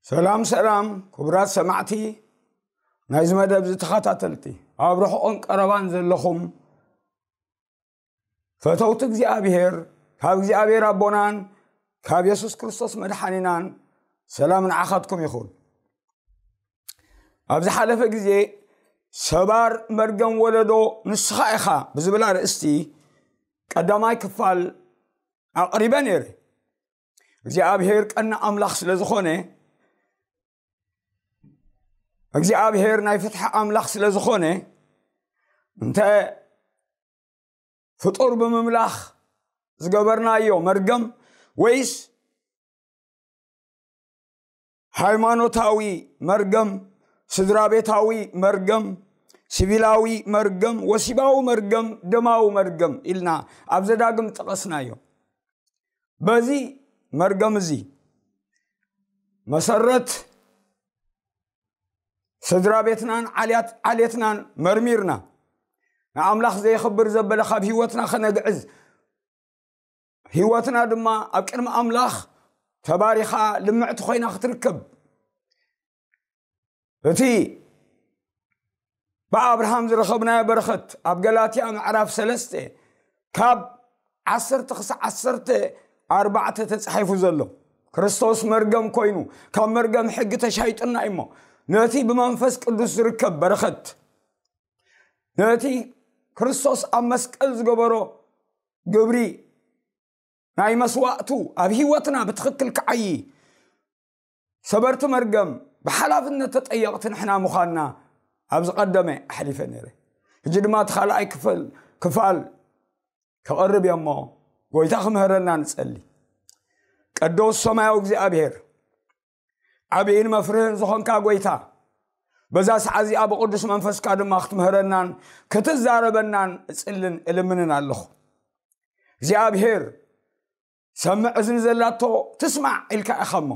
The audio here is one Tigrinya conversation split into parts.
ሰላም ሰላም ክቡራት ሰማዕቲ ናይዚ መደብ ዝተኸታተልቲ፣ ኣብ ርሑቕን ቀረባን ዘለኹም ፈተውቲ እግዚኣብሔር፣ ካብ እግዚኣብሔር ኣቦናን ካብ የሱስ ክርስቶስ መድሓኒናን ሰላም ንዓኻትኩም ይኹን። ኣብ ዝሓለፈ ግዜ ሰባር መርገም ወለዶ ንስኻ ኢኻ ብዝብል ኣርእስቲ ቀዳማይ ክፋል ኣቕሪበ ነይረ። እግዚኣብሔር ቀና ኣምላኽ ስለ ዝኾነ፣ እግዚኣብሔር ናይ ፍትሒ ኣምላኽ ስለ ዝኾነ፣ እንተ ፍጡር ብምምላኽ ዝገበርናዮ መርገም ወይስ ሃይማኖታዊ መርገም፣ ስድራ ቤታዊ መርገም፣ ሲቪላዊ መርገም፣ ወሲባዊ መርገም፣ ደማዊ መርገም ኢልና ኣብ ዘዳግም ጠቐስናዮ። በዚ መርገም እዚ መሰረት ስድራ ቤትናን ዓልያት-፣ ዓሌትናን መርሚርና፣ ንኣምላኽ ዘየኽብር ዘበለ ካብ ህይወትና ከነግዕዝ፣ ህይወትና ድማ ኣብ ቅድሚ ኣምላኽ ተባሪኻ ልምዕቲ ኮይና ክትርከብ፣ እቲ ብኣብርሃም ዝረኸብናዮ በረኸት ኣብ ገላትያ ምዕራፍ ሰለስተ ካብ ዓሰርተ ክሳዕ ዓሰርተ ኣርባዕተ ተጻሒፉ ዘሎ፣ ክርስቶስ መርገም ኮይኑ፣ ካብ መርገም ሕጊ ተሻይጡና እሞ፣ ነቲ ብመንፈስ ቅዱስ ዝርከብ በረኸት፣ ነቲ ክርስቶስ ኣብ መስቀል ዝገበሮ ግብሪ ናይ መስዋእቱ ኣብ ህይወትና ብትኽክል ክዓዪ፣ ሰበርቲ መርገም ብሓላፍነት ተጠየቕቲ ንሕና ምዃንና ኣብ ዝቐደመ ኣሕሊፈ ነይረ። ሕጂ ድማ እቲ ካልኣይ ክፈል-፣ ክፋል ክቐርብ እየ እሞ፣ ጎይታ ክምህረና ንጸሊ። ቅዱስ ሰማያዊ እግዚኣብሔር፣ ዓብይን መፍርህን ዝኾንካ ጎይታ፣ በዛ ሰዓት እዚኣ ብቅዱስ መንፈስካ ድማ ክትምህረናን ክትዛረበናን እጽልን እልምንን ኣለኹ። እግዚኣብሔር፣ ሰምዕ እዝኒ ዘላቶ ትስማዕ ኢልካ ኢኻ እሞ፣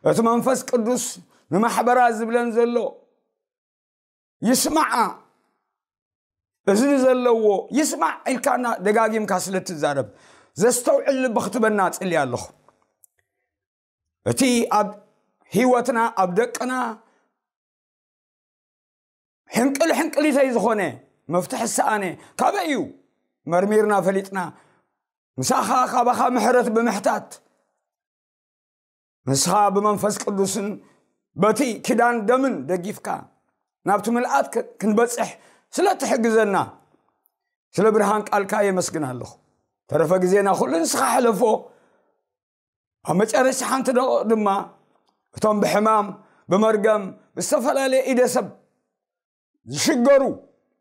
እቲ መንፈስ ቅዱስ ንማሕበራ ዝብለን ዘሎ ይስማዓ፣ እዝኒ ዘለዎ ይስማዕ ኢልካና ደጋጊምካ ስለ ትዛረብ፣ ዘስተውዕል ልቢ ክትበና ጽልያ ኣለኹ። እቲ ኣብ ህይወትና፣ ኣብ ደቅና ሕንቅል ሕንቅሊተይ ዝኾነ መፍትሒ ዝሰኣነ ካበይ እዩ? መርሚርና ፈሊጥና፣ ምሳኻ ካባኻ ምሕረት ብምሕታት፣ ንስኻ ብመንፈስ ቅዱስን በቲ ኪዳን ደምን ደጊፍካ ናብቲ ምልኣት ክ-፣ ክንበጽሕ ስለ ትሕግዘና፣ ስለ ብርሃን ቃልካ የመስግን ኣለኹ። ተረፈ ግዜና ኩሉ ንስኻ ሕለፎ። ኣብ መጨረሻ ሓንቲ ደቂቕ ድማ እቶም ብሕማም፣ ብመርገም፣ ብዝተፈላለየ ኢደ ሰብ ዝሽገሩ፣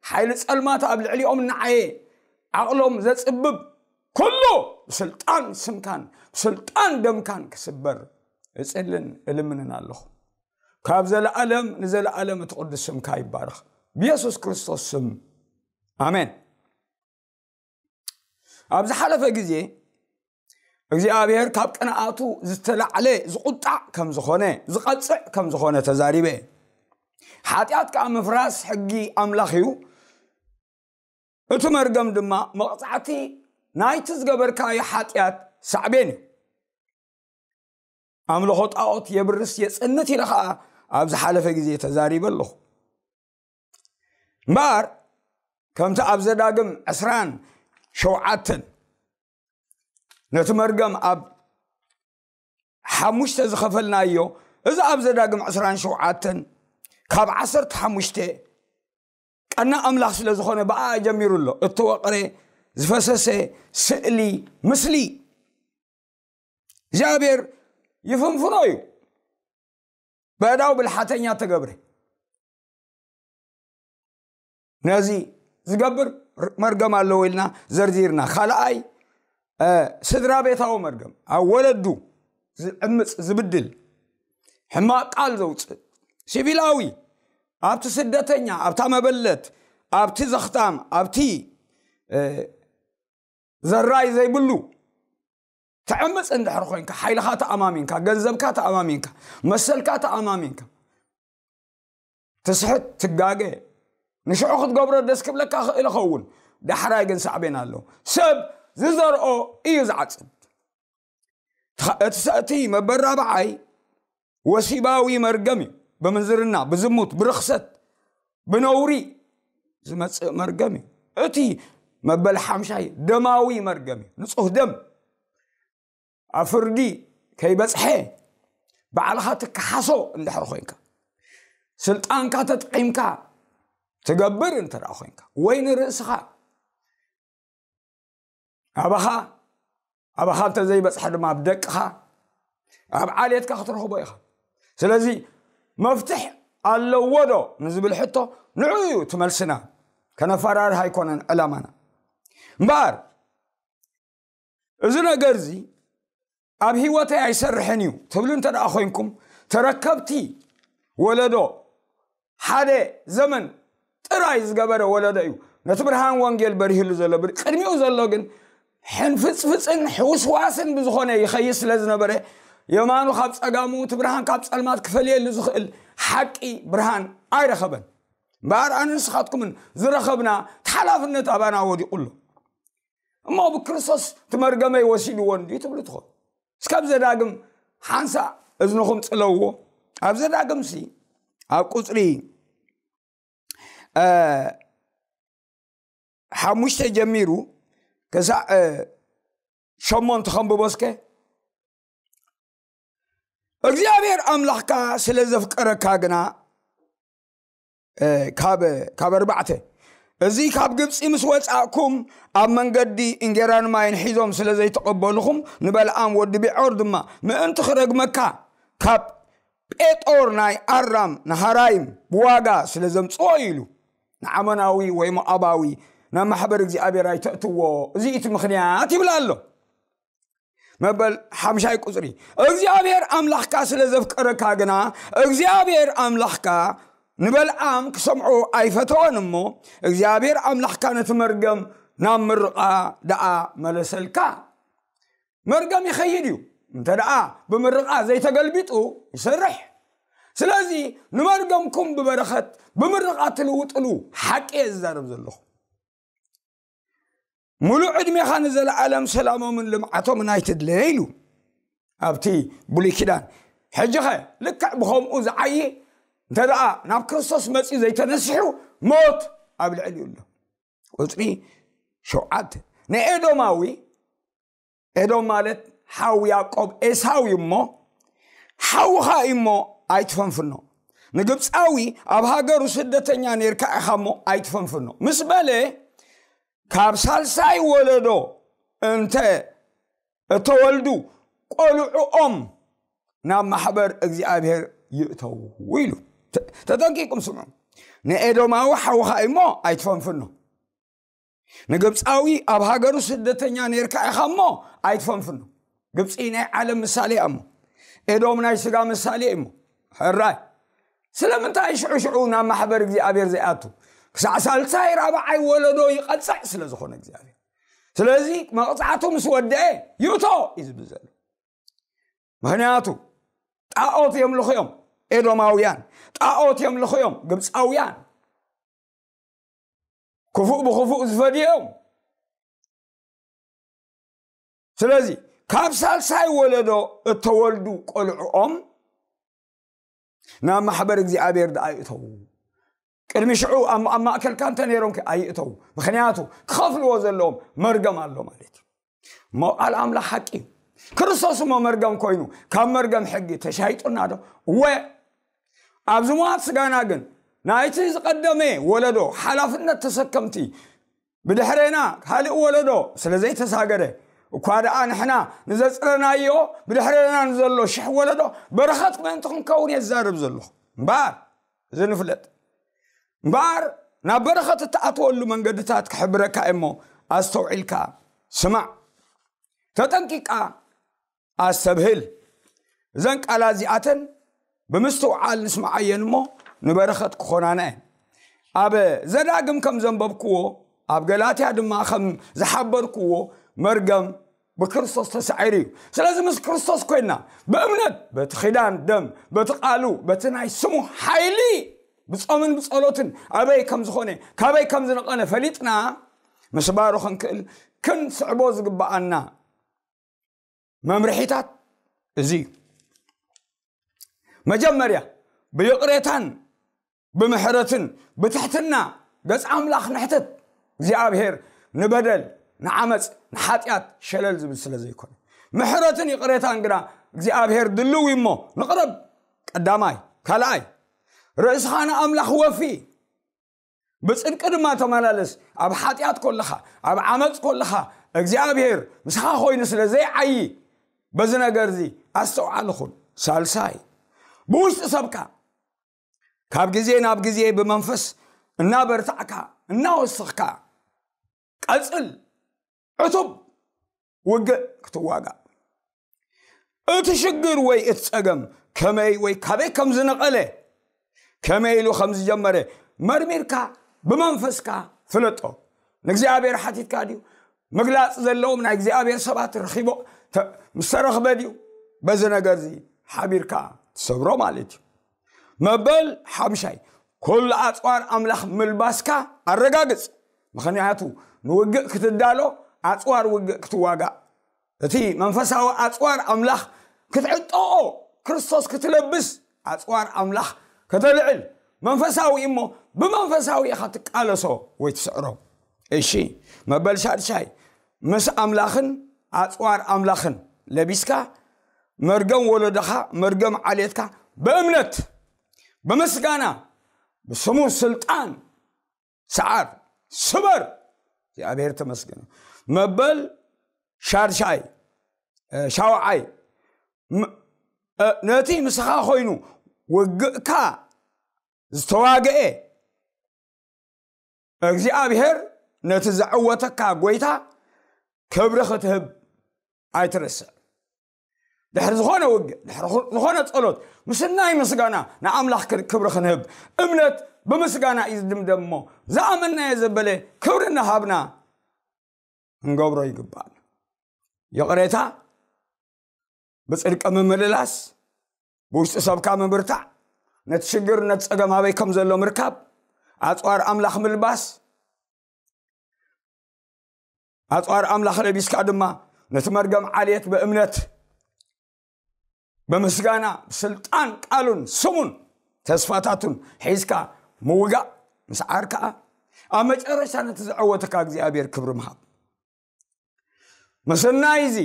ሓይሊ ጸልማት ኣብ ልዕሊኦም እናዓየ ዓቕሎም ዘጽብብ ኩሉ ብስልጣን ስምካን ብስልጣን ደምካን ክስበር እጽልን እልምንን ኣለኹ። ካብ ዘለኣለም ንዘለኣለም እቲ ቅዱስ ስምካ ይባረኽ። ብየሱስ ክርስቶስ ስም፣ ኣሜን። ኣብ ዝሓለፈ ግዜ እግዚኣብሔር ካብ ቅንኣቱ ዝተላዕለ ዝቁጣዕ ከም ዝኾነ፣ ዝቐጽዕ ከም ዝኾነ ተዛሪበ። ሓጢኣት ከኣ ምፍራስ ሕጊ ኣምላኽ እዩ። እቲ መርገም ድማ መቕጻዕቲ ናይቲ ዝገበርካዮ ሓጢኣት ሳዕቤን እዩ። ኣምልኾ ጣዖት የብርስ የጽንት ኢለ ኸኣ ኣብ ዝሓለፈ ግዜ ተዛሪበ ኣለኹ። እምበኣር ከምቲ ኣብ ዘዳግም ዕስራን ሸውዓተን ነቲ መርገም ኣብ ሓሙሽተ ዝኸፈልናዮ፣ እዚ ኣብ ዘዳግም ዕስራን ሸውዓተን ካብ ዓሰርተ ሓሙሽተ ቀና ኣምላኽ ስለ ዝኾነ ብኣ ጀሚሩ ኣሎ። እተወቕረ፣ ዝፈሰሰ፣ ስእሊ፣ ምስሊ እግዚኣብሔር ይፍንፍኖ እዩ። በእዳው ብልሓተኛ ተገብረ። ነዚ ዝገብር ር-፣ መርገም ኣለዎ ኢልና ዘርዚርና። ካልኣይ፣ እ፣ ስድራ ቤታዊ መርገም፣ ኣብ ወለዱ ዝዕምጽ፣ ዝብድል፣ ሕማቕ ቃል ዘውጽእ፣ ሲቪላዊ፣ ኣብቲ ስደተኛ፣ ኣብታ መበለት፣ ኣብቲ ዘኽታም፣ ኣብቲ፣ እ፣ ዘራይ ዘይብሉ ትዕምጽ እንድሕር ኮይንካ፣ ሓይልኻ ተኣማሚንካ፣ ገንዘብካ ተኣማሚንካ፣ መሰልካ ተኣማሚንካ፣ ትስሕት፣ ትጋገ፣ ንሽዑ ክትገብሮ ደስ ክብለካ ክእል ይኸውን። ዳሕራይ ግን ሳዕቤን ኣለዎ። ሰብ ዝዘርኦ እዩ ዝዓጽድ። ትኻ-፣ እቲ ሰ-፣ እቲ መበራብዓይ ወሲባዊ መርገም እዩ። ብምንዝርና፣ ብዝሙት፣ ብርኽሰት፣ ብነውሪ ዝመጽእ መርገም እዩ። እቲ መበል ሓምሻይ ደማዊ መርገም እዩ። ንጹህ ደም ኣብ ፍርዲ ከይበጽሐ ባዕልኻ ትከሓሶ እንድሕር ኮይንካ፣ ስልጣንካ ተጠቒምካ ትገብር እንተ ደኣ ኮይንካ፣ ወይ ንርእስኻ ኣባኻ ኣባኻ እንተ ዘይበጽሐ ድማ ኣብ ደቅኻ ኣብ ዓሌትካ ክትረኽቦ ኢኻ። ስለዚ መፍትሕ ኣለዎ ዶ ንዝብል ሕቶ ንዑ እዩ እቲ መልስና። ከነፈራርህ ኣይኮነን ዕላማና። እምበኣር እዚ ነገር እዚ ኣብ ህይወተይ ኣይሰርሕን እዩ ትብሉ እንተ ደኣ ኮይንኩም፣ ተረከብቲ ወለዶ ሓደ ዘመን ጥራይ ዝገበረ ወለዶ እዩ። ነቲ ብርሃን ወንጌል በሪህሉ ዘሎ፣ ብር-፣ ቅድሚኡ ዘሎ ግን ሕንፍጽፍጽን ሕውስዋስን ብዝኾነ ይኸይድ ስለ ዝነበረ፣ የማኑ ካብ ጸጋሙ፣ እቲ ብርሃን ካብ ጸልማት ክፈልየሉ ዝኽእል ሓቂ ብርሃን ኣይረኸበን። እምበኣር ኣነ ንስኻትኩምን ዝረኸብና፣ እቲ ሓላፍነት ኣባና ወዲቑ ኣሎ። እሞ ብክርስቶስ እቲ መርገመይ ወሲድዎ እንድዩ ትብሉ ትኾኑ። እስካብ ዘዳግም ሓንሳእ እዝንኹም ጽለውዎ። ኣብ ዘዳግምሲ፣ ኣብ ቁጽሪ፣ እ፣ ሓሙሽተ ጀሚሩ ክሳዕ፣ እ፣ ሸሞንተ ከንብቦ እስከ። እግዚኣብሔር ኣምላኽካ ስለ ዘፍቀረካ ግና፣ እ፣ ካብ፣ ካብ ኣርባዕተ፣ እዚ ካብ ግብጺ ምስ ወጻእኩም ኣብ መንገዲ እንጌራን ማይን ሒዞም ስለ ዘይተቐበልኹም፣ ንበልዓም ወዲ ቢዖር ድማ ምእንቲ ክረግመካ ካብ ጴጦር ናይ ኣራም ንሃራይም ብዋጋ ስለ ዘምጽኦ ኢሉ፣ ንዓመናዊ ወይ ሞዓባዊ ናብ ማሕበር እግዚኣብሔር ኣይተእትዎ። እዚ እቲ ምኽንያት ይብል ኣሎ። መበል ሓምሻይ ቁጽሪ፣ እግዚኣብሔር ኣምላኽካ ስለ ዘፍቀረካ ግና፣ እግዚኣብሔር ኣምላኽካ ንበልዓም ክሰምዖ ኣይፈተወን እሞ፣ እግዚኣብሔር ኣምላኽካ ነቲ መርገም ናብ ምርቓ ደኣ መለሰልካ። መርገም ይኸይድ እዩ፣ እንተ ደኣ ብምርቓ ዘይተገልቢጡ ይሰርሕ። ስለዚ ንመርገምኩም ብበረኸት፣ ብምርቓ ትልውጥሉ ሓቂ እየ ዝዛረብ ዘለኹ። ሙሉእ ዕድሜኻ ንዘለዓለም ሰላሞምን ልምዓቶምን ኣይትድለ ኢሉ ኣብቲ ብሉይ ኪዳን። ሕጂኸ ልክዕ ብኸምኡ ዝዓዪ እንተ ደኣ ናብ ክርስቶስ መጺኡ ዘይተነሲሑ፣ ሞት ኣብ ልዕሊኡ ኣሎ። ቁጽሪ ሸውዓተ፣ ንኤዶማዊ፣ ኤዶም ማለት ሓው ያዕቆብ ኤሳው እዩ እሞ፣ ሓውኻ እዩ እሞ ኣይትፈንፍኖ። ንግብፃዊ ኣብ ሃገሩ ስደተኛ ኔርካ ኢኻ እሞ ኣይትፈንፍኖ ምስ በለ፣ ካብ ሳልሳይ ወለዶ እንተ እተወልዱ ቆልዑኦም ናብ ማሕበር እግዚኣብሔር ይእተዉ ኢሉ። ተ-፣ ተጠንቂቁም ስምዑ። ንኤዶማዊ ሓውኻ እዩ እሞ ኣይትፈንፍኖ። ንግብፃዊ ኣብ ሃገሩ ስደተኛ ኔርካ ኢኻ እሞ ኣይትፈንፍኖ። ግብፂ ናይ ዓለም ምሳሌ እያ እሞ፣ ኤዶም ናይ ስጋ ምሳሌ እዩ እሞ። ሕራይ ስለምንታይ ሽዑ ሽዑ ናብ ማሕበር እግዚኣብሔር ዘይኣቱ? ክሳዕ ሳልሳይ ራብዓይ ወለዶ ይቐፅዕ ስለ ዝኾነ እግዚኣብሔር። ስለዚ መቕፃዕቱ ምስ ወደአ ይእቶ እዩ ዝብል ዘሎ። ምኽንያቱ ጣዖት የምልኹ እዮም ኤዶማውያን፣ ጣዖት የምልኹ እዮም ግብፃውያን፣ ክፉእ ብክፉእ ዝፈድዩ እዮም። ስለዚ ካብ ሳልሳይ ወለዶ እተወልዱ ቆልዑኦም ናብ ማሕበር እግዚኣብሔር ደኣ ይእተዉ። ቅድሚ ሽዑ ኣብ፣ ኣብ ማእከልካ እንተ ነይሮም ከ ኣይእተዉ። ምኽንያቱ ክኸፍልዎ ዘለዎም መርገም ኣሎ ማለት እዩ። እሞ ቃል ኣምላኽ ሓቂ እዩ። ክርስቶስ እሞ መርገም ኮይኑ ካብ መርገም ሕጊ ተሻይጡና ዶ? እወ። ኣብ ዝሙዋት ስጋና ግን ናይቲ ዝቐደመ ወለዶ ሓላፍነት ተሰከምቲ ብድሕሬና ካልእ ወለዶ ስለ ዘይተሳገረ፣ እኳ ደኣ ንሕና ንዘጽረናዮ ብድሕሬና ንዘሎ ሽሕ ወለዶ በረኸት ምእንቲ ክንከውን እየ ዝዛረብ ዘለኹ። እምበኣር እዚ ንፍለጥ። እምበኣር ናብ በረኸት እትኣትወሉ መንገድታት ክሕብረካ እየ እሞ ኣስተውዒልካ ስማዕ። ተጠንቂቃ ኣስተብህል። እዘን ቃላት እዚኣተን ብምስትውዓል ንስምዓየን እሞ ንበረኸት ክኾናና እየን። ኣብ ዘዳግም ከም ዘንበብክዎ፣ ኣብ ገላትያ ድማ ከም ዝሓበርክዎ መርገም ብክርስቶስ ተሳዒሩ እዩ። ስለዚ ምስ ክርስቶስ ኮይንና ብእምነት በቲ ኪዳን ደም፣ በቲ ቃሉ፣ በቲ ናይ ስሙ ሓይሊ ብጾምን ብጸሎትን ኣበይ ከም ዝኾነ፣ ካበይ ከም ዝነቐነ ፈሊጥና ምስባሮ ክንክእል ክንስዕቦ ዝግብኣና መምርሒታት እዚ እዩ። መጀመርያ ብይቕሬታን ብምሕረትን ብትሕትና ገጽ ኣምላኽ ንሕተት። እግዚኣብሔር ንበደል፣ ንዓመፅ፣ ንሓጢኣት ሸለል ዝብል ስለ ዘይኮነ፣ ምሕረትን ይቕሬታን ግና እግዚኣብሔር ድልው እዩ እሞ ንቕረብ። ቀዳማይ። ካልኣይ፣ ርእስኻ ንኣምላኽ ወፊ። ብጽድቂ ድማ ተመላለስ። ኣብ ሓጢኣት ኮለኻ፣ ኣብ ዓመፅ ኮለኻ እግዚኣብሔር ምሳኻ ኮይኑ ስለ ዘይዓዪ፣ በዚ ነገር እዚ ኣስተውዓሊ ኩን። ሳልሳይ፣ ብውሽጢ ሰብካ ካብ ግዜ ናብ ግዜ ብመንፈስ እናበርታዕካ እናወሰኽካ ቀጽል። ዕቱብ ውግእ ክትዋጋእ። እቲ ሽግር ወይ እቲ ጸገም ከመይ ወይ ካበይ ከም ዝነቐለ፣ ከመይ ኢሉ ከም ዝጀመረ መርሚርካ ብመንፈስካ ፍለጦ። ንእግዚኣብሔር ሓቲትካ ድዩ? ምግላጽ ዘለዎም ናይ እግዚኣብሔር ሰባት ረኺቦ ተ- ምስ ተረኽበ ድዩ? በዚ ነገር እዚ ሓቢርካ ትሰብሮ ማለት እዩ። መበል ሓምሻይ፣ ኩሉ ኣጽዋር ኣምላኽ ምልባስካ ኣረጋግጽ። ምኽንያቱ ንውግእ ክትዳሎ ኣጽዋር ውግእ ክትዋጋእ፣ እቲ መንፈሳዊ ኣጽዋር ኣምላኽ ክትዕጠቖ፣ ክርስቶስ ክትለብስ ኣጽዋር ኣምላኽ ከተልዕል መንፈሳዊ እሞ ብመንፈሳዊ ኢኻ ትቃለሶ ወይ ትስዕሮ። እሺ፣ መበል ሻድሻይ፣ ምስ ኣምላኽን ኣጽዋር ኣምላኽን ለቢስካ መርገም ወለዶኻ፣ መርገም ዓሌትካ ብእምነት፣ ብምስጋና፣ ብስሙ ስልጣን ሰዓር፣ ስበር። እግዚኣብሔር ተመስገን። መበል ሻድሻይ፣ እ፣ ሻውዓይ፣ ም- እ፣ ነቲ ምስኻ ኮይኑ ውግእካ ዝተዋግኤ እግዚኣብሔር፣ ነቲ ዘዕወተካ ጎይታ ክብሪ ክትህብ ኣይትረስዕ። ድሕሪ ዝኾነ ውግእ፣ ድሕሪ ዝኾነ ጸሎት፣ ምስናይ ምስጋና ንኣምላኽ ክብሪ ክንህብ፣ እምነት ብምስጋና እዩ ዝድምደም እሞ፣ ዝኣመናዮ ዘበለ ክብሪ እናሃብና ክንገብሮ ይግባል። ይቕሬታ፣ ብጽድቂ ምምልላስ፣ ብውሽጢ ሰብካ ምብርታዕ፣ ነቲ ሽግር ነቲ ጸገም ኣበይ ከም ዘሎ ምርካብ፣ ኣጽዋር ኣምላኽ ምልባስ፣ ኣጽዋር ኣምላኽ ለቢስካ ድማ ነቲ መርገም ዓሌት ብእምነት፣ ብምስጋና፣ ብስልጣን ቃሉን ስሙን ተስፋታቱን ሒዝካ ምውጋእ፣ ምስዓር ከኣ ኣብ መጨረሻ ነቲ ዘዐወተካ እግዚኣብሔር ክብሪ ምሃብ። ምስናይ እዚ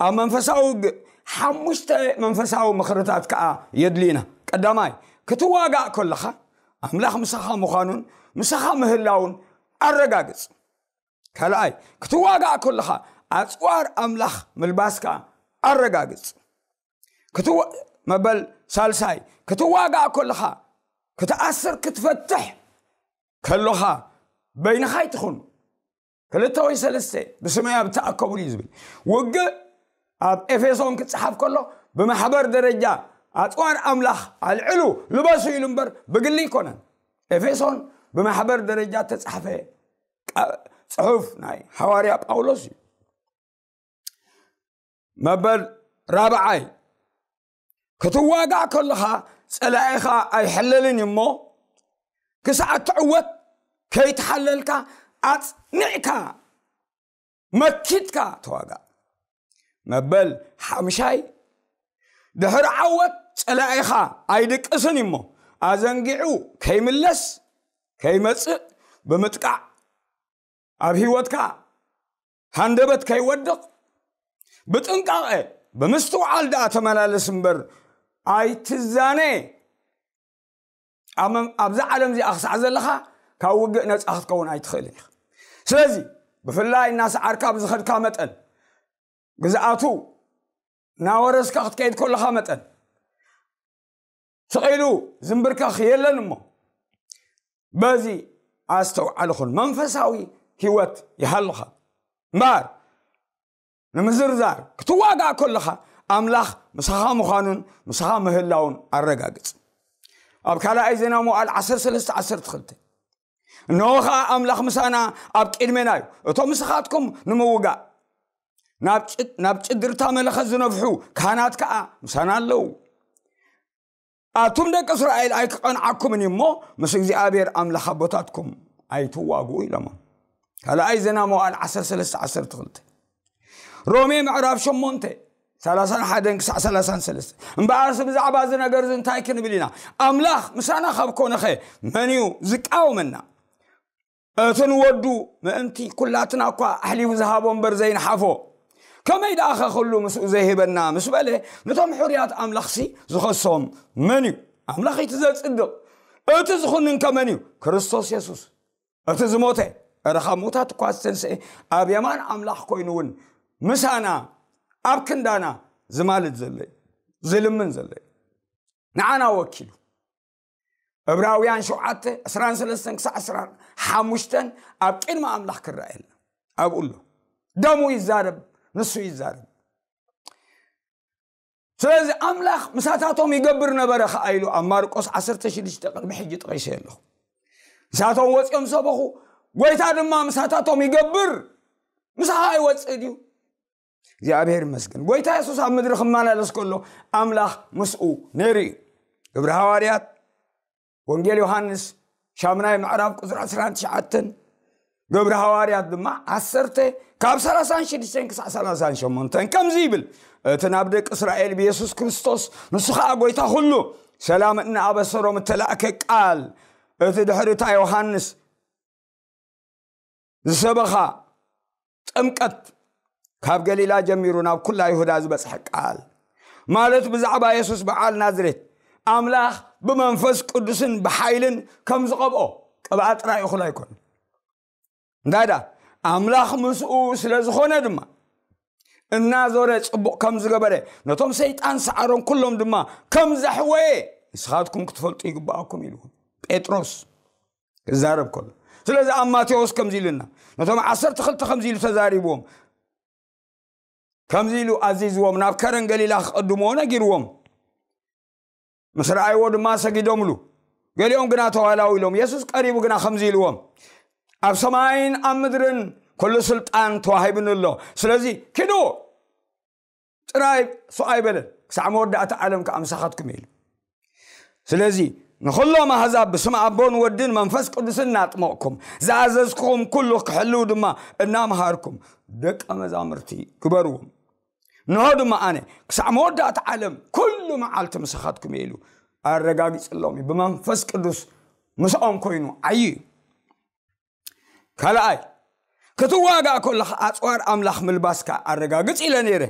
ኣብ መንፈሳዊ ውግእ ሓሙሽተ መንፈሳዊ ምኽርታት ከኣ የድልዩና። ቀዳማይ፣ ክትዋጋእ ከለኻ ኣምላኽ ምሳኻ ምዃኑን ምሳኻ ምህላውን ኣረጋግጽ። ካልኣይ፣ ክትዋጋእ ከለኻ ኣጽዋር ኣምላኽ ምልባስካ ኣረጋግጽ። ክትዋ- መበል ሳልሳይ፣ ክትዋጋእ ከለኻ ክትኣስር ክትፈትሕ ከለኻ በይንኻ ኣይትኹን። ክልተ ወይ ሰለስተ ብስመይ ኣብ ተኣከቡሉ እዩ ዝብል። ውግእ ኣብ ኤፌሶን ክጸሓፍ ከሎ ብማሕበር ደረጃ ኣጽዋር ኣምላኽ ኣልዕሉ ልበሱ ኢሉ እምበር ብግሊ ኣይኮነን። ኤፌሶን ብማሕበር ደረጃ እተጻሕፈ ቃ- ጽሑፍ ናይ ሃዋርያ ጳውሎስ እዩ። መበል ራብዓይ፣ ክትዋጋእ ከለኻ ጸላኢኻ ኣይሕለልን እዩ እሞ፣ ክሳዕ እትዕወት ከይትሓለልካ ኣጽኒዕካ መኪትካ ተዋጋእ። መበል ሓምሻይ፣ ድሕሪ ዓወት ጸላኢኻ ኣይድቅስን እዩ እሞ፣ ኣዘንጊዑ ከይምለስ ከይመጽእ ብምጥቃዕ፣ ኣብ ህይወትካ ሃንደበት ከይወድቕ ብጥንቃቐ ብምስትውዓል ደኣ ተመላለስ እምበር፣ ኣይትዛነ። ኣብ መም- ኣብዛ ዓለም እዚኣ ክሳዕ ዘለኻ ካብ ውግእ ነጻ ክትከውን ኣይትኽእልን ኢኻ። ስለዚ ብፍላይ እናሰዓርካ ኣብ ዝኸድካ መጠን፣ ግዝኣቱ እናወረስካ ክትከይድ ከለኻ መጠን፣ ስቕ ኢሉ ዝንብርከኽ የለን እሞ፣ በዚ ኣስተውዓሊ ኩን። መንፈሳዊ ህይወት ይሃልኻ እምበኣር፣ ንምዝርዛር፣ ክትዋጋእ ከለኻ ኣምላኽ ምሳኻ ምዃኑን ምሳኻ ምህላውን ኣረጋግጽ። ኣብ ካልኣይ ዜና መዋዕል ዓሰርተ ሰለስተ ዓሰርተ ክልተ፣ እንሆ ኸኣ ኣምላኽ ምሳና ኣብ ቅድሜና እዩ፣ እቶም ምሳኻትኩም ንምውጋእ ናብ ጭ- ናብ ጭድርታ መለኸት ዝነፍሑ ካህናት ከኣ ምሳና ኣለዉ። ኣቱም ደቂ እስራኤል ኣይክቐንዓኩምን እዩ እሞ፣ ምስ እግዚኣብሔር ኣምላኽ ኣቦታትኩም ኣይትዋግኡ ኢሎሞም። ካልኣይ ዜና መዋዕል ዓሰርተ ሰለስተ ዓሰርተ ክልተ። ሮሜ ምዕራፍ ሸሞንተ ሰላሳን ሓደን ክሳዕ ሰላሳን ሰለስተ። እምበኣርሲ ብዛዕባ እዚ ነገር እዚ እንታይ ክንብል ኢና? ኣምላኽ ምሳና ካብ ኮነኸ መን እዩ ዝቃወመና? እቲ ንወዱ ምእንቲ ኩላትና እኳ ኣሕሊፉ ዝሃቦ እምበር ዘይንሓፎ፣ ከመይ ደኣ ኸ ኩሉ ምስኡ ዘይህበና ምስ በለ፣ ነቶም ሕሩያት ኣምላኽሲ ዝኸሶም መን እዩ? ኣምላኽ እቲ ዘጽድቕ፣ እቲ ዝኹንን ከመን እዩ? ክርስቶስ የሱስ እቲ ዝሞተ፣ እረ ካብ ሙታት እኳ ዝተንስኤ፣ ኣብ የማን ኣምላኽ ኮይኑ እውን ምሳና ኣብ ክንዳና ዝማልድ ዘሎ እዩ፣ ዝልምን ዘሎ እዩ። ንዓና ወኪሉ። ዕብራውያን ሸውዓተ ዕስራን ሰለስተን ክሳዕ ዕስራን ሓሙሽተን ኣብ ቅድሚ ኣምላኽ ክረኣየልና ኣብኡ ኣሎ። ደሙ ይዛረብ፣ ንሱ ይዛረብ። ስለዚ ኣምላኽ ምሳታቶም ይገብር ነበረ ከኣ ኢሉ ኣብ ማርቆስ ዓሰርተ ሽዱሽተ ቅድሚ ሕጂ ጠቒሰ ኣለኹ። ንሳቶም ወፂኦም ሰበኹ፣ ጎይታ ድማ ምሳታቶም ይገብር፣ ምሳኻ ይወፅእ ድዩ? እግዚኣብሔር ይመስገን። ጎይታ የሱስ ኣብ ምድሪ ክመላለስ ከሎ ኣምላኽ ምስኡ ነይሩ እዩ። ግብሪ ሃዋርያት፣ ወንጌል ዮሃንስ ሻምናይ ምዕራፍ ቁፅሪ ዕስራን ትሽዓተን፣ ግብሪ ሃዋርያት ድማ ዓሰርተ ካብ ሰላሳን ሽዱሽተን ክሳዕ ሰላሳን ሸሞንተን ከምዚ ይብል፣ እቲ ናብ ደቂ እስራኤል ብየሱስ ክርስቶስ፣ ንሱ ኸዓ ጎይታ ኩሉ፣ ሰላም እናኣበሰሮም እተላእከ ቃል፣ እቲ ድሕሪ እታ ዮሃንስ ዝሰበኻ ጥምቀት፣ ካብ ገሊላ ጀሚሩ ናብ ኩላ ይሁዳ ዝበጽሐ ቃል፣ ማለት ብዛዕባ የሱስ በዓል ናዝሬት ኣምላኽ ብመንፈስ ቅዱስን ብሓይልን ከም ዝቐብኦ ቅብኣ ጥራይ እኹል ኣይኮነን። እንታይ ደኣ፣ ኣምላኽ ምስኡ ስለ ዝኾነ ድማ እናዞረ ጽቡቕ ከም ዝገበረ፣ ነቶም ሰይጣን ሰዓሮም ኩሎም ድማ ከም ዘሕወየ ንስኻትኩም ክትፈልጡ ይግብኣኩም ኢሉ ጴጥሮስ ክዛረብ ከሎ። ስለዚ ኣብ ማቴዎስ ከምዚ ኢሉና፣ ነቶም ዓሰርተ ክልተ ከምዚ ኢሉ ተዛሪብዎም፣ ከምዚ ኢሉ ኣዚዝዎም፣ ናብ ከረን ገሊላ ክቐድምዎ ነጊርዎም። ምስ ረኣይዎ ድማ ሰጊዶምሉ። ገሊኦም ግና ተዋላዊሎም። የሱስ ቀሪቡ ግና ከምዚ ኢልዎም፣ ኣብ ሰማይን ኣብ ምድርን ኩሉ ስልጣን ተዋሂቡኒ ኣሎ። ስለዚ ኪዱ ጥራይ ስቕ ኣይበለን፣ ክሳዕ መወዳእታ ዓለም ከኣ ምሳኻትኩም እየ ኢሉ። ስለዚ ንኹሎም ኣህዛብ ብስም ኣቦን ወድን መንፈስ ቅዱስን እናጥመቕኩም፣ ዝኣዘዝኩኹም ኩሉ ክሕልው ድማ እናምሃርኩም ደቀ መዛሙርቲ ግበርዎም። እንሆ ድማ ኣነ ክሳዕ መወዳእታ ዓለም ኩሉ መዓልቲ ምሳኻትኩም እየ ኢሉ ኣረጋጊጽሎም እዩ። ብመንፈስ ቅዱስ ምስኦም ኮይኑ ዓዩ እዩ። ካልኣይ፣ ክትዋጋእ ከለኻ ኣጽዋር ኣምላኽ ምልባስካ ኣረጋግጽ ኢለ ነይረ።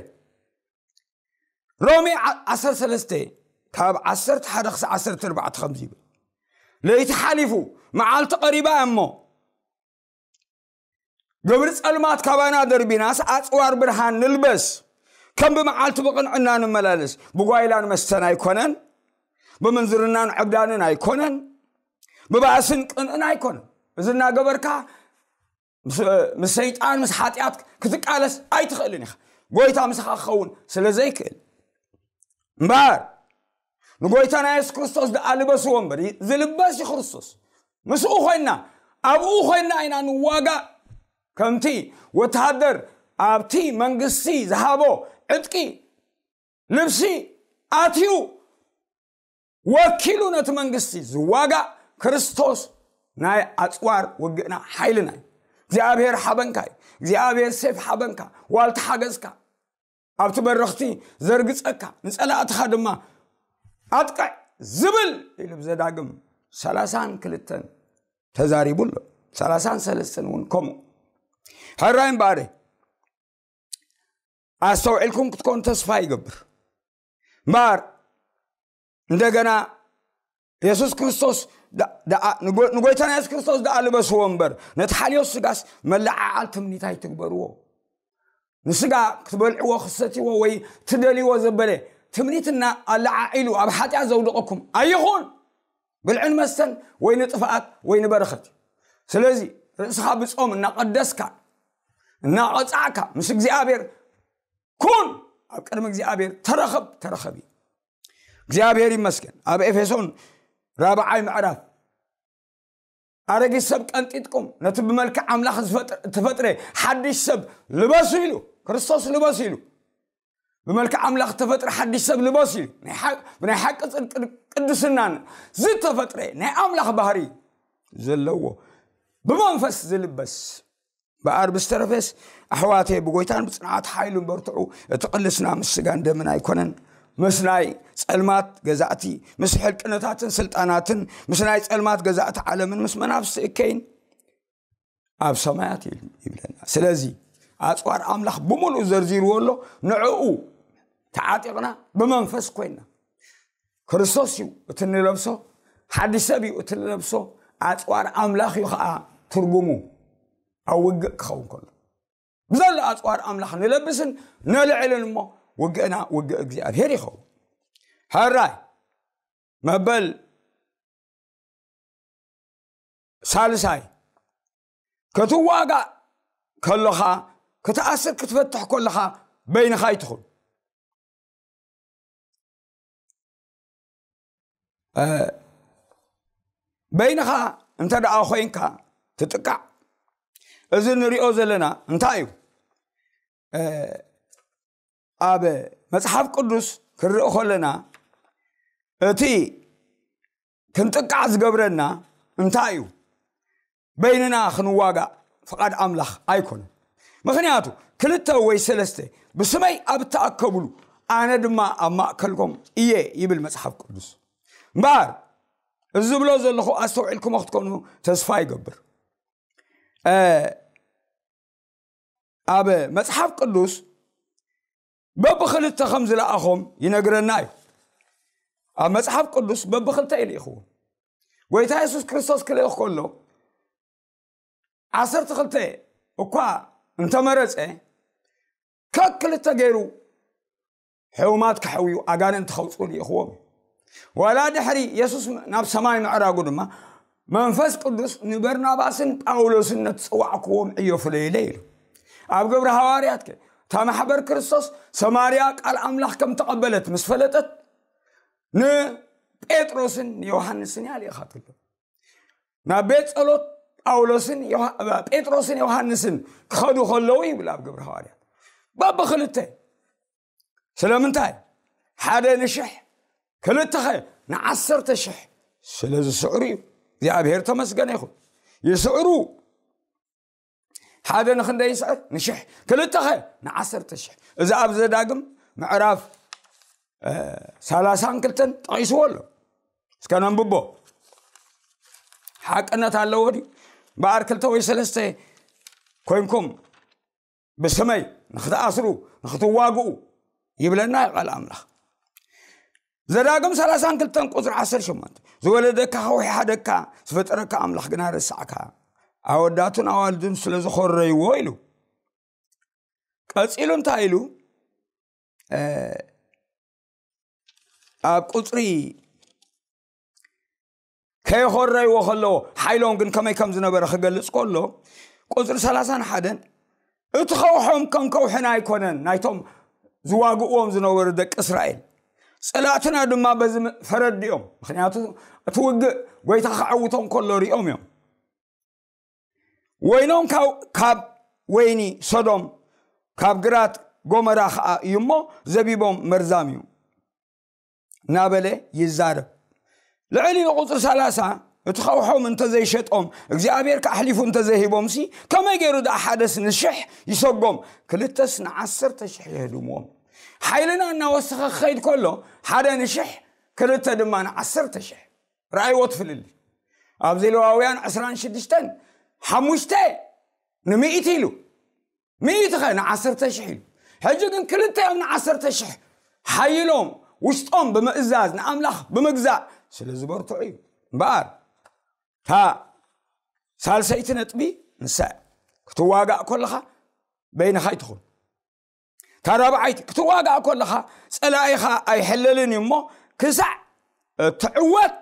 ሮሜ ዓ-፣ ዓሰርተ ሰለስተ ካብ ዓሰርተ ሓደ ክሳዕ ዓሰርተ ኣርባዕተ ከምዚ ይብል፣ ለይቲ ሓሊፉ መዓልቲ ቀሪባ እያ እሞ፣ ግብሪ ጸልማት ካባና ደርቢናስ ኣጽዋር ብርሃን ንልበስ። ከም ብመዓልቲ ብቕንዕና ንመላለስ። ብጓይላን መስተን ኣይኮነን፣ ብምንዝርናን ዕብዳንን ኣይኮነን፣ ብባእስን ቅንእን ኣይኮነን። እዚ እናገበርካ ምስ፣ ምስ ሰይጣን፣ ምስ ሓጢኣት ክትቃለስ ኣይትኽእልን ኢኻ። ጎይታ ምሳኻ ክኸውን ስለ ዘይክእል። እምበኣር ንጎይታና የሱስ ክርስቶስ ደኣ ልበስዎ እምበር፣ ዝልበስ እዩ ክርስቶስ። ምስኡ ኮይንና፣ ኣብኡ ኮይንና ኢና ንዋጋእ። ከምቲ ወተሃደር ኣብቲ መንግስቲ ዝሃቦ ዕጥቂ ልብሲ ኣትዩ ወኪሉ ነቲ መንግስቲ ዝዋጋእ ክርስቶስ ናይ ኣጽዋር ውግእና ሓይልና እዩ። እግዚኣብሔር ሓበንካ እዩ። እግዚኣብሔር ሴፍ ሓበንካ፣ ዋልታ ሓገዝካ፣ ኣብቲ በረኽቲ ዘርግጸካ፣ ንጸላእትኻ ድማ ኣጥቅዕ ዝብል ኢሉ ብዘዳግም ሰላሳን ክልተን ተዛሪቡ ኣሎ። ሰላሳን ሰለስተን እውን ከምኡ። ሕራይ እምበኣር ኣስተውዒልኩም ክትኮኑ ተስፋ ይገብር። እምበኣር እንደገና የሱስ ክርስቶስ ዳ-፣ ደኣ፣ ንጎ-፣ ንጎይታና የሱስ ክርስቶስ ደኣ ልበስዎ እምበር፣ ነቲ ሓልዮት ስጋስ መለዓዓል ትምኒት ኣይትግበርዎ። ንስጋ ክትበልዕዎ፣ ክትሰትይዎ ወይ ትደልይዎ ዘበለ ትምኒትና ኣለዓዒሉ ኣብ ሓጢኣት ዘውድቐኩም ኣይኹን። ብልዕን መስተን ወይ ንጥፍኣት ወይ ንበረኸት እዩ። ስለዚ ርእስኻ ብጾም እናቐደስካ፣ እናቐጻዕካ ምስ እግዚኣብሔር ኩን፣ ኣብ ቅድሚ እግዚኣብሔር ተረኸብ፣ ተረኸቢ። እግዚኣብሔር ይመስገን። ኣብ ኤፌሶን ራብዓይ ምዕራፍ ኣረጊት ሰብ ቀንጢጥኩም ነቲ ብመልክዕ ኣምላኽ ዝፈጥ-፣ ዝተፈጥረ ሓድሽ ሰብ ልበሱ ኢሉ፣ ክርስቶስ ልበሱ ኢሉ። ብመልክዕ ኣምላኽ ዝተፈጥረ ሓድሽ ሰብ ልበሱ ኢሉ። ናይ ሓ-፣ ብናይ ሓቂ ጽድቂ ቅድስናን ዝተፈጥረ ናይ ኣምላኽ ባህሪ ዘለዎ ብመንፈስ ዝልበስ በኣር ብዝተረፈስ ኣሕዋተይ ብጎይታን ብጽንዓት ሓይሉን በርትዑ። እቲ ቅልስና ምስ ስጋን ደምን ኣይኮነን፣ ምስ ናይ ጸልማት ገዛእቲ፣ ምስ ሕልቅነታትን ስልጣናትን፣ ምስ ናይ ጸልማት ገዛእቲ ዓለምን ምስ መናፍስቲ እከይን ኣብ ሰማያት እዩ ይብለና። ስለዚ ኣጽዋር ኣምላኽ ብምሉእ ዘርዚርዎ ኣሎ። ንዕኡ ተዓጢቕና ብመንፈስ ኮይና፣ ክርስቶስ እዩ እቲ እንለብሶ፣ ሓድሽ ሰብ እዩ እቲ እንለብሶ። ኣጽዋር ኣምላኽ እዩ ከዓ ትርጉሙ፣ ኣብ ውግእ ክኸውን ከሎ ብዘሎ ኣጽዋር ኣምላኽ ንለብስን ነልዕልን እሞ ውግእና ውግእ እግዚኣብሔር ይኸውን። ሕራይ መበል ሳልሳይ፣ ክትዋጋእ ከለኻ፣ ክትኣስር ክትፈትሕ ከለኻ በይንኻ ኣይትኹን። እ፣ በይንኻ እንተ ደኣ ኮይንካ ትጥቃዕ። እዚ ንሪኦ ዘለና እንታይ እዩ? እ፣ ኣብ መጽሓፍ ቅዱስ ክንርኢ ከለና እቲ ክንጥቃዕ ዝገብረና እንታይ እዩ? በይንና ክንዋጋእ ፍቓድ ኣምላኽ ኣይኮነን። ምኽንያቱ ክልተ ወይ ሰለስተ ብስመይ ኣብ እተኣከብሉ ኣነ ድማ ኣብ ማእከልኩም እየ ይብል መጽሓፍ ቅዱስ። እምበኣር እዚ ዝብሎ ዘለኹ ኣስተውዒልኩሞ ክትኮኑ ተስፋ ይገብር። እ፣ ኣብ መጽሓፍ ቅዱስ በብኽልተ ከም ዝለኣኾም ይነግረና እዩ። ኣብ መጽሓፍ ቅዱስ በብኽልተ እዩ ልኢኽዎም። ጎይታ የሱስ ክርስቶስ ክልእኽ ከሎ ዓሰርተ ክልተ እኳ እንተመረጸ፣ ከክልተ ገይሩ ሕሙማት ከሕውዩ፣ ኣጋንንቲ ከውፅኡ ልኢኽዎም እዩ። ዋላ ድሕሪ የሱስ ናብ ሰማይ ምዕራጉ ድማ መንፈስ ቅዱስ ንበርናባስን ጳውሎስን ነቲ ዝጸዋዕክዎም ዕዮ ፍለዩለይ ኢሉ። ኣብ ግብሪ ሃዋርያት ከ እታ ማሕበር ክርስቶስ ሰማርያ ቃል ኣምላኽ ከም ተቐበለት ምስ ፈለጠት ንጴጥሮስን ንዮሃንስን እያ ልኢኻትሎም። ናብ ቤት ጸሎት ጳውሎስን ዮሃ-፣ ጴጥሮስን ዮሃንስን ክኸዱ ከለዉ ይብል ኣብ ግብሪ ሃዋርያት። በብኽልተ። ስለምንታይ? ሓደ ንሽሕ፣ ክልተኸ ንዓሰርተ ሽሕ ስለ ዝስዕሩ እዩ። እግዚኣብሔር ተመስገነ ይኹን። ይስዕሩ። ሓደ ንኽንደይ ይስዕር? ንሽሕ። ክልተኸ ንዓሰርተ ሽሕ። እዚ ኣብ ዘዳግም ምዕራፍ፣ እ፣ ሰላሳን ክልተን ጠቒስዎ ኣሎ። እስከ ነንብቦ። ሓቅነት ኣለዎ ድዩ? እምበኣር ክልተ ወይ ሰለስተ ኮይንኩም ብስመይ ንኽትኣስሩ፣ ንኽትዋግኡ ይብለና እዩ ቃል ኣምላኽ። ዘዳግም ሰላሳን ክልተን ቁጽሪ ዓሰርተ ሸሞንተ፣ "ዝወለደካ ከውሒ ሓደግካ፣ ዝፈጠረካ ኣምላኽ ግና ረሳዕካ፣ ኣወዳቱን ኣዋልዱን ስለ ዝኾረይዎ" ኢሉ። ቀጺሉ እንታይ ኢሉ? እ፣ ኣብ ቁጽሪ ከይኾረይዎ ከለዎ፣ ሓይሎም ግን ከመይ ከም ዝነበረ ክገልጽ ከሎ፣ ቁጽሪ ሰላሳን ሓደን፣ "እቲ ከውሖም ከም ከውሕና ኣይኮነን፣ ናይቶም ዝዋግእዎም ዝነበሩ ደቂ እስራኤል፣ ጸላእትና ድማ በዚ ም-፣ ፈረድኦም። ምኽንያቱ እቲ ውግእ ጎይታ ከዐውቶም ከሎ ሪኦም እዮም። ወይኖም ካብ፣ ካብ ወይኒ ሶዶም፣ ካብ ግራት ጎመራ ኸኣ እዩ እሞ፣ ዘቢቦም መርዛም እዩ" እናበለ ይዛረብ። ልዕሊኡ ቁጽሪ ሰላሳ፣ "እቲ ከውሖም እንተዘይሸጦም፣ እግዚኣብሔር ከኣሕሊፉ እንተዘይሂቦምሲ፣ ከመይ ገይሩ ደኣ ሓደስ ንሽሕ ይሰጎም፣ ክልተስ ንዓሰርተ ሽሕ የህድምዎም?" ሓይልና እናወሰኸ ክኸይድ ከሎ፣ ሓደ ንሽሕ፣ ክልተ ድማ ንዓሰርተ ሽሕ። ረኣይዎ ትፍልሊ። ኣብዚ ሌዋውያን ዕስራን ሽዱሽተን፣ ሓሙሽተ ንሚእቲ ኢሉ። ሚእቲ ኸ ንዓሰርተ ሽሕ ኢሉ። ሕጂ ግን ክልቲኦም ንዓሰርተ ሽሕ ሓይሎም ውሽጦም ብምእዛዝ ንኣምላኽ ብምግዛእ ስለ ዝበርትዑ እዩ። እምበኣር፣ እታ ሳልሰይቲ ነጥቢ ንሳ እያ። ክትዋጋእ ከለኻ በይንኻ ኣይትኹን። እታ ራብዓይቲ፣ ክትዋጋእ ከለኻ ጸላኢኻ ኣይሕለልን እዩ እሞ፣ ክሳዕ እትዕወት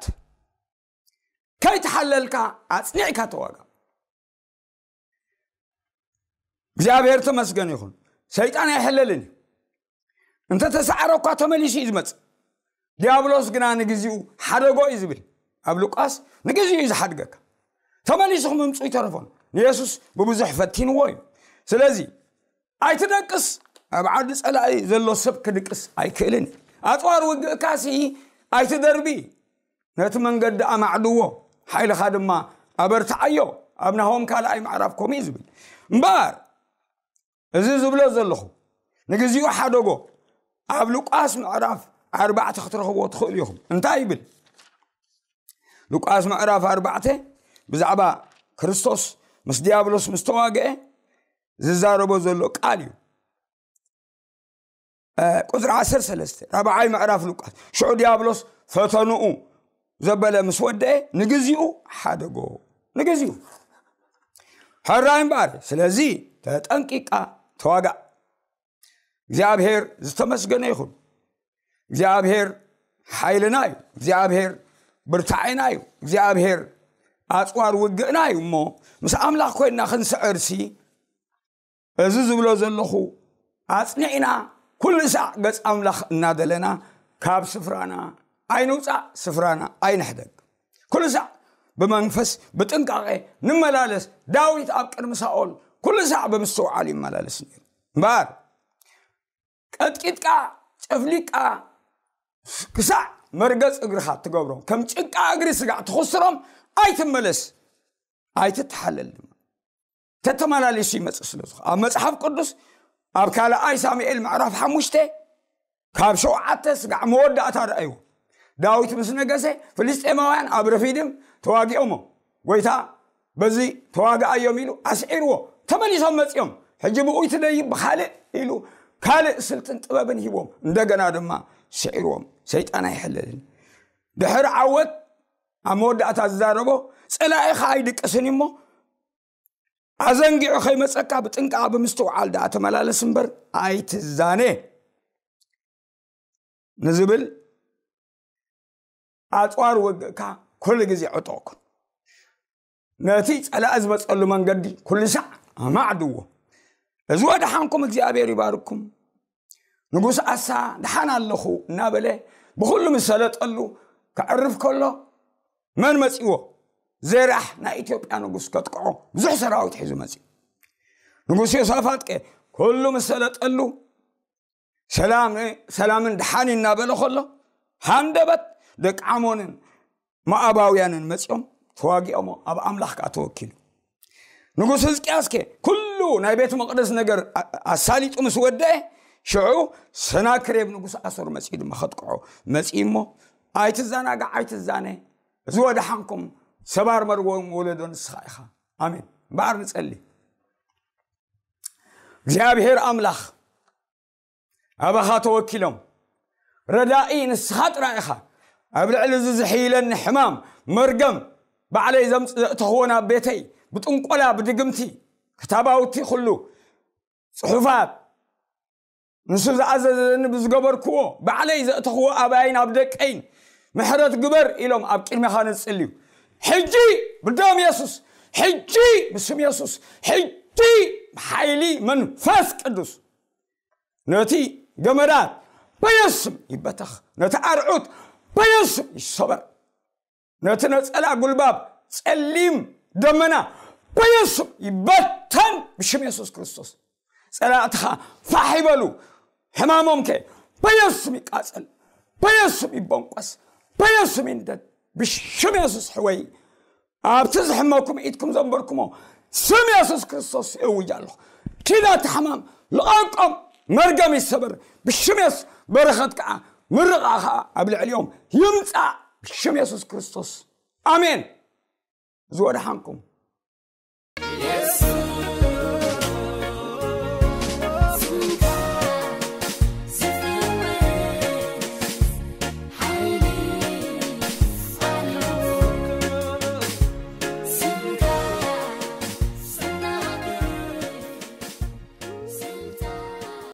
ከይተሓለልካ ኣጽኒዕካ ተዋጋእ። እግዚኣብሔር ተመስገን ይኹን። ሰይጣን ኣይሕለልን እዩ። እንተ ተሰዓረ እኳ ተመሊሱ እዩ ዝመጽእ። ዲያብሎስ ግና ንግዚኡ ሓደጎ እዩ ዝብል። ኣብ ሉቃስ ንግዚኡ እዩ ዝሓድገካ። ተመሊሱ ክምምጹ ይተርፎን። ንየሱስ ብብዙሕ ፈቲንዎ እዩ። ስለዚ ኣይትደቅስ። ኣብ ዓዲ ጸላኢ ዘሎ ሰብ ክድቅስ ኣይክእልን። ኣጽዋር ውግእካሲ ኣይትደርቢ። ነቲ መንገዲ ኣማዕድዎ፣ ሓይልኻ ድማ ኣበርትዓዮ። ኣብ ናሆም ካልኣይ ምዕራፍ ከምኡ እዩ ዝብል። እምበኣር እዚ ዝብሎ ዘለኹ ንግዚኡ ሓደጎ ኣብ ሉቃስ ምዕራፍ ኣርባዕተ ክትረኽብዎ ትኽእሉ ኢኹም። እንታይ ይብል? ሉቃስ ምዕራፍ ኣርባዕተ ብዛዕባ ክርስቶስ ምስ ዲያብሎስ ምስ ተዋግአ ዝዛረቦ ዘሎ ቃል እዩ። ቁፅሪ ዓሰርተ ሰለስተ ራብዓይ ምዕራፍ ሉቃስ። ሽዑ ዲያብሎስ ፈተንኡ ዘበለ ምስ ወደአ ንግዚኡ ሓደጎ። ንግዚኡ ሕራይ እምበኣር። ስለዚ ተጠንቂቃ ተዋጋእ። እግዚኣብሔር ዝተመስገነ ይኹን። እግዚኣብሔር ሓይልና እዩ። እግዚኣብሔር ብርታዕና እዩ። እግዚኣብሔር ኣፅዋር ውግእና እዩ። እሞ ምስ ኣምላኽ ኮይንና ክንስዕርሲ፣ እዚ ዝብሎ ዘለኹ ኣጽኒዕና ኩሉ ሳዕ ገጽ ኣምላኽ እናደለና ካብ ስፍራና ኣይንውጻእ፣ ስፍራና ኣይንሕደግ። ኩሉ ሳዕ ብመንፈስ ብጥንቃቄ ንመላለስ። ዳዊት ኣብ ቅድሚ ሳኦል ኩሉ ሳዕ ብምስትውዓል ይመላለስ ነይሩ። እምበኣር ቀጥቂጥካ ጨፍሊቅካ ክሳዕ መርገጽ እግርኻ ትገብሮም፣ ከም ጭቃ እግሪ ስጋዕ ትኹስሮም፣ ኣይትመለስ፣ ኣይትተሓለል ድማ። ተተመላሊሱ ይመጽእ ስለ ዝኾነ ኣብ መጽሓፍ ቅዱስ ኣብ ካልኣይ ሳሙኤል ምዕራፍ ሓሙሽተ ካብ ሸውዓተ ስጋዕ መወዳእታ ረኣይዎ። ዳዊት ምስ ነገሰ ፍልስጤማውያን ኣብ ረፊድም ተዋጊኦሞ። ጎይታ በዚ ተዋግኣዮም ኢሉ ኣስዒርዎ። ተመሊሶም መጺኦም። ሕጂ ብኡ ይትደይ ብኻልእ ኢሉ ካልእ ስልትን ጥበብን ሂቦም። እንደገና ድማ ስዒርዎም። ሰይጣን ኣይሕለልን። ድሕሪ ዓወት ኣብ መወዳእታ ዝዛረቦ ጸላኢኻ ኣይድቅስን እሞ ኣዘንጊዑ ከይመጸካ ብጥንቃ ብምስትውዓል ደኣ ተመላለስ እምበር ኣይትዛነ ንዝብል ኣጽዋር ውግእካ ኩሉ ግዜ ዕጡቕ ኩን። ነቲ ጸላኢ ዝመጸሉ መንገዲ ኩሉ ሳዕ ኣማዕድዎ። እዚ ወድሓንኩም እግዚኣብሔር ይባርኩም። ንጉስ ኣሳ ደሓን ኣለኹ እናበለ ብኹሉ ምስ ሰለጠሉ ከዕርፍ ከሎ መን መጺዎ? ዜራሕ ናይ ኢትዮጵያ ንጉስ ከጥቅዖ ብዙሕ ሰራዊት ሒዙ መጺኡ። ንጉስ ዮሳፋጥቀ ኩሉ ምስ ሰለጠሉ ሰላም ሰላምን ደሓን እናበለ ከሎ ሃንደበት ደቂ ዓሞንን ሞኣባውያንን መጺኦም ተዋጊኦሞ ኣብ ኣምላኽ ከኣ ተወኪሉ። ንጉስ ህዝቅያስከ ኩሉ ናይ ቤት መቕደስ ነገር ኣሳሊጡ ምስ ወደአ ሽዑ ሰናክሬብ ንጉስ ኣሶር መጺኡ ድማ ከጥቅዖ መጺኡ እሞ ኣይትዘናጋዕ ኣይትዛነ። እዚ ወደሓንኩም ሰባር መርዎም ወለዶ ንስኻ ኢኻ። ኣሜን። እምበኣር ንጸሊ። እግዚኣብሔር ኣምላኽ ኣባኻ ተወኪሎም ረዳኢ ንስኻ ጥራይ ኢኻ። ኣብ ልዕሊ እዚ ዝሕይለኒ ሕማም መርገም ባዕለይ ዘምፅ ዘእተኽዎ ናብ ቤተይ ብጥንቆላ ብድግምቲ ክታባውቲ ኩሉ ፅሑፋት ንሱ ዝኣዘዘኒ ብዝገበርክዎ ባዕለይ ዘእተኽዎ ኣባይን ኣብ ደቀይን ምሕረት ግበር ኢሎም ኣብ ቅድሜኻ ንፅልዩ። ሕጂ ብደም የሱስ፣ ሕጂ ብስም የሱስ፣ ሕጂ ብሓይሊ መንፈስ ቅዱስ ነቲ ገመዳት በየስም ይበተኽ፣ ነቲ ኣርዑት በየስም ይሰበር፣ ነቲ ነጸላ ጉልባብ ጸሊም ደመና በየስም ይበተን ብሽም የሱስ ክርስቶስ። ጸላእትኻ ፋሕ ይበሉ፣ ሕማሞም ከ በየስም ይቃጸል፣ በየስም ይበንቆስ፣ በየስም ይንደድ ብሽም የሱስ ሕወይ። ኣብቲ ዝሕመኩም ኢድኩም ዘንበርኩሞ ስም የሱስ ክርስቶስ እውጅ ኣለኹ። ኪዳት ሕማም ልቐቆም፣ መርገም ይሰበር ብሽም የሱስ። በረኸት ከዓ ምርቓ ከዓ ኣብ ልዕሊኦም ይምፃእ ብሽም የሱስ ክርስቶስ ኣሜን። እዚ ወድሓንኩም